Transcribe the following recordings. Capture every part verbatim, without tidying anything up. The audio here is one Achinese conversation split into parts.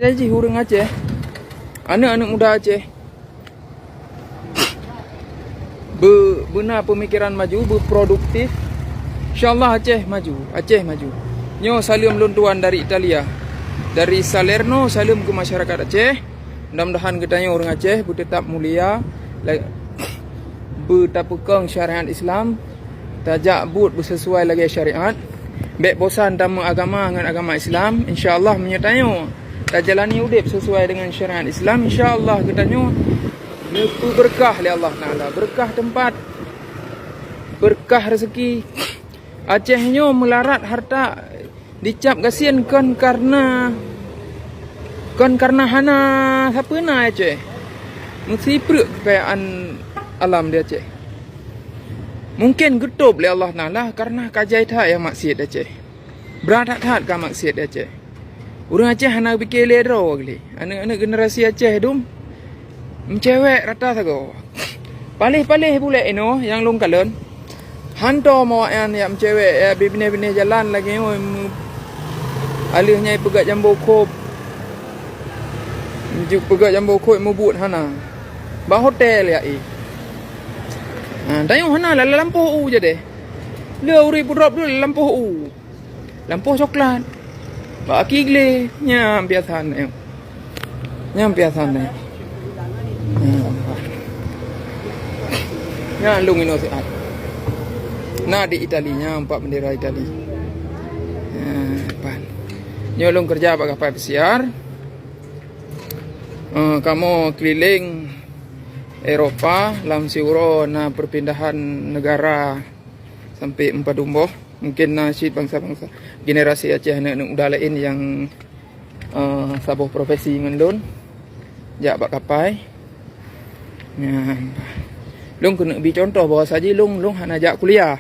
Jadi ureuëng Aceh, aneuk-aneuk muda Aceh, be-, beuna peumikiran maju, beuproduktif. InsyaAllah Aceh maju, Aceh maju. Nyoe saleuem lôn tuan dari Italia, dari Salerno, saleuem keu masyarakat Aceh. Mudah-mudahan geutanyoe ureuëng Aceh beuteutap mulia, la-, beutapeukong syariat Islam, tajak buet beuseusuai lagée syariat. Bék bosan tameuagama ngon agama Islam. InsyaAllah meunyoe tanyoe tajalani udeb seusuai deungon syariat Islam, insya Allah geutanyoe neupeubeurkah lé Allah Taala, beurkah teumpat, beurkah reuseuki. Aceh nyoe meularat harta dicap gasien kon karna, kon karna hana sapeue na Aceh. Meusipreuk keukayaan alam di Aceh. Mungken geutôb lé Allah Taala karna ka jai that nyang maksiet di Aceh. Brat that-that ka maksiet di Aceh. Ureuëng Aceh hana pike lé droe lé. Aneuk-aneuk generasi Aceh dum meucewek rata sagoe. Paléh-paléh bulek inoe nyang lôn kalon. Hantom awaknyan jak meucewek, jak binéh-binéh jalan lagée nyoe, aleueh nyan peugah jambo khôb. Peugah jambo khôb mubuet hana. Bak hotel jak i. Ha, tanyoe hana, lam lampôh u jadi. Le ureuëng pudrop dulu lampôh u. Lampôh coklat. Bak aki glé, nyan biasa nyoe. Nyan biasa nyoe. Nyan. Nyan lôn inoe siat. Na di Itali, nyan pat bendera Itali. Nyan, pat. Nyoe lôn keureuja bak kapai pesiar. Eh, kamoe keliling Eropa, lam siuroe na perpindahan negara sampai empat boh. Mungkin na cit bansa-bansa generasi Aceh aneuk-aneuk muda laén nyang, eh, saboh profesi ngon lôn jak bak kapai. Nyan. Lôn keuneuk bi contoh bahwa saji lôn, lôn hana jak kuliah.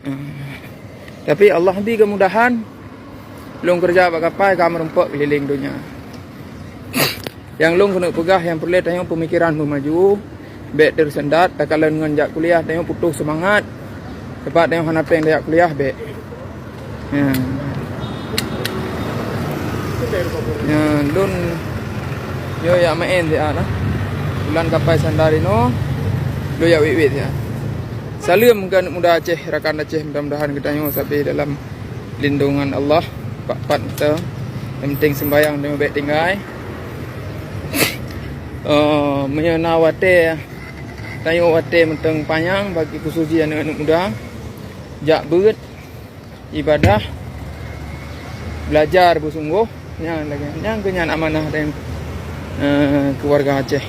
Ah. Tapi Allah bi keumudahan, lôn keureuja bak kapai ka meurumpok keuliléng donya. Nyang lôn keuneuk peugah nyang peureulée tanyoe peumikiran beumaju, bék teusendat, takalon ngon jak kuliah tanyoe putôh seumangat. Sabab tanyoe hana péng tajak kuliah bék. Ya. Ya, lôn yo jak maén siat nah. Bulan kapai sandar inoe, lôn jak wét-wét siat. Saleuem keu aneuk muda Aceh, rakan Aceh, mudah-mudahan geutanyoe sabe dalam lindungan Allah, pat-pat meuteung. Nyang penting sembayang tanyoe bék tinggai. Eh, meunyoe na watée, tanyoe watée meuteung panyang bagi khusus jih aneuk-aneuk muda, jak beuet, ibadah, belajar beusunggoh, nyan lagée nyan keuh nyan amanah dan, eh, keuluwarga Aceh.